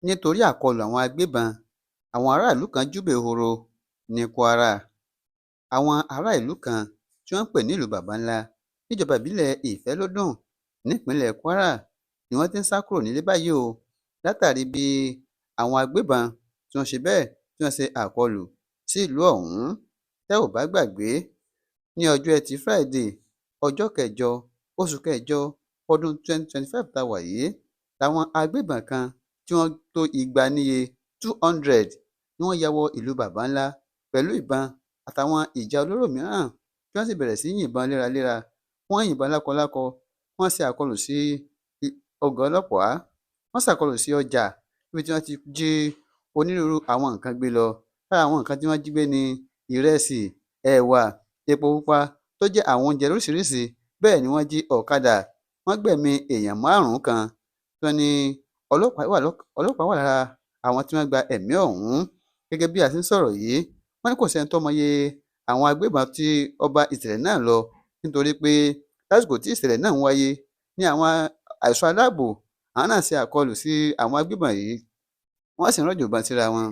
Nítorí àkọlù àwọn agbébọn, àwọn aráàlú kan júbà ehoro ní Kwara. Àwọn ará ìlú kan tí wọ́n ń pè ní ìlú Baba Ńlá níjọba ìbílẹ̀ Ìfẹ́lódùn nípínlẹ̀ Kwara ni wọ́n ti ń sá kúrò nílé báyìí o, látàrí bí àwọn agbébọn tí wọ́n ṣe bẹ́ẹ̀ tí wọ́n ṣe àkọlù sí ìlú ọ̀hún. Tẹ́ ò bá gbàgbé, ní ọjọ́ Ẹtì Fúráìdeè, ọjọ́ kẹjọ oṣù kẹjọ ọdún 2025 tá a wà yìí, làwọn agbébọn kan tí wọ́n tó igba níye, 200, ni wọ́n ya wọ ìlú Baba Ńlá pẹ̀lú ìbọn àtàwọn ìjà olóró mìíràn, tí wọ́n sì bẹ̀rẹ̀ sí í yìnbọn léraléra. Wọ́n yìnbọn lákọlákọ, wọ́n ṣe àkọlù sí ọ̀gá ọlọ́pàá, wọ́n ṣàkọlù sí ọjà níbi tí wọ́n ti jí onírúurú àwọn nǹkan gbé lọ. Lára àwọn nǹkan tí wọ́n jí gbé ni ìrẹsì, ẹ̀wà, epo pupa tó jẹ́ àwọn oúnjẹ lóríṣiríṣi. Bẹ́ẹ̀ ni wọ́n jí ọ̀kadà, wọ́n gbẹ̀mí èèyàn márùn-ún kan tí wọ́n ní ọlọ́pàá wà lára àwọn tí wọ́n gba ẹ̀mí ọ̀hún. Gẹ́gẹ́ bí a ṣe ń sọ̀rọ̀ yìí, wọ́n ní kò sẹ́ni tó mọye àwọn agbébọn tí ó bá ìṣẹ̀lẹ̀ náà lọ, nítorí pé lásìkò tí ìṣẹ̀lẹ̀ náà ń wáyé ní àwọn ẹ̀ṣọ́ aláàbò àwọn náà ṣe àkọlù sí àwọn agbébọn yìí, wọ́n sì ń rọ̀jò ìbọn síra wọn.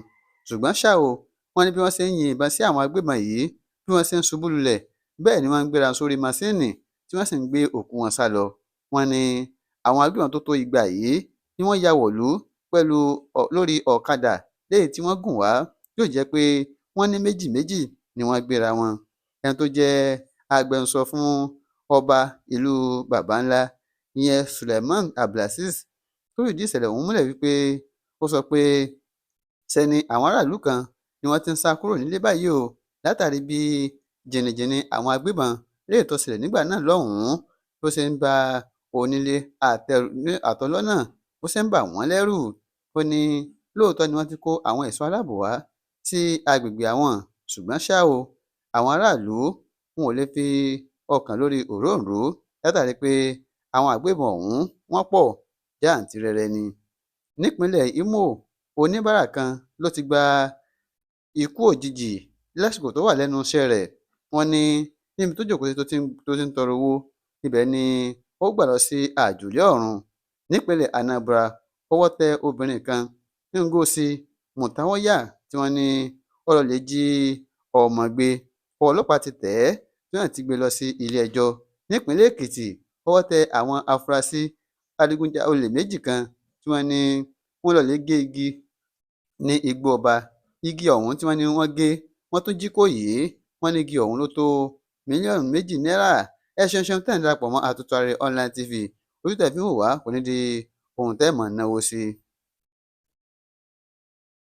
Ṣùgbọ́n ṣá o, wọ́n ní bí wọ́n ṣe ń yin ìbọn sí àwọn agbébọn yìí, bí wọ́n ṣe ń ṣubú lulẹ̀, bẹ́ẹ̀ ni wọ́n ń gbéra sórí maṣíìnì tí wọ́n sì ń gbé òkú wọn sá lọ. Wọ́n ní àwọn agbébọn tó tó igba yìí ni wọ́n ya wọ̀lú pẹ̀lú lórí ọ̀kadà léyìí tí wọ́n gùn wá, yóò jẹ́ pé wọ́n ní méjì méjì ni wọ́n gbéra wọn. Ẹni tó jẹ́ agbẹnusọ fún ọba ìlú Baba Ńlá, ìyẹn Suleiman Abdulazeez, tó fìdí ìṣẹ̀lẹ̀ ọ̀hún múlẹ̀ wípé ó sọ pé ṣe ni àwọn aráàlú kan ni wọ́n ti ń sá kúrò nílé báyìí o, látàrí bí jìnnìjìnnì àwọn agbébọn léyìí tó ṣẹlẹ̀ nígbà náà lọ́hùn-ún bó ṣe ń ba onílé àtọlọ́nà, bó ṣe ń bà wọ́n lẹ́rù. Ó ní lóòótọ́ ni wọ́n ti kó àwọn ẹ̀ṣọ́ aláàbò wá sí agbègbè àwọn, ṣùgbọ́n ṣá o, àwọn aráàlú wọn ò lè fi ọkàn lórí òróǹro látàrí pé àwọn agbébọn ọ̀hún wọ́n pọ̀ jàǹtìrẹrẹ ni. Nípínlẹ̀ Imo, oníbàárà kan ló ti gba ikú òjijì lásìkò tó wà lẹ́nu iṣẹ́ rẹ̀. Wọ́n ní níbi tó jókòó sí tó ti ń tọrọ owó, ibẹ̀ ni ó gbà lọ sí àjùlé ọ̀run. Nípínlẹ̀ Anambra, ọwọ́ tẹ obìnrin kan, Ngozi Mutawaya, tí wọ́n ní ó lọ lè jí ọmọ gbé. Ọwọ́ ọlọ́pàá ti tẹ̀ ẹ́, tí wọ́n ti gbé lọ sí ilé-ẹjọ́. Nípínlẹ̀ Èkìtì, ọwọ́ tẹ àwọn afurasí adigunjalè méjì kan tí wọ́n ní wọ́n lọ lè gé igi ní igbó ọba. Igi ọ̀hún tí wọ́n ní wọ́n gé, wọ́n tún jí kó yìí. Wọ́n ní igi ọ̀hún ló tó mílíọ̀nù 2 náírà. Ẹ ṣeun ṣeun tẹ́ ń darapọ̀ mọ́ Àtúntò Ààrẹ Online TV. Ojú tẹ́ fi ń wò wá kò ní di ohun tẹ́ mọ̀ náwó sí.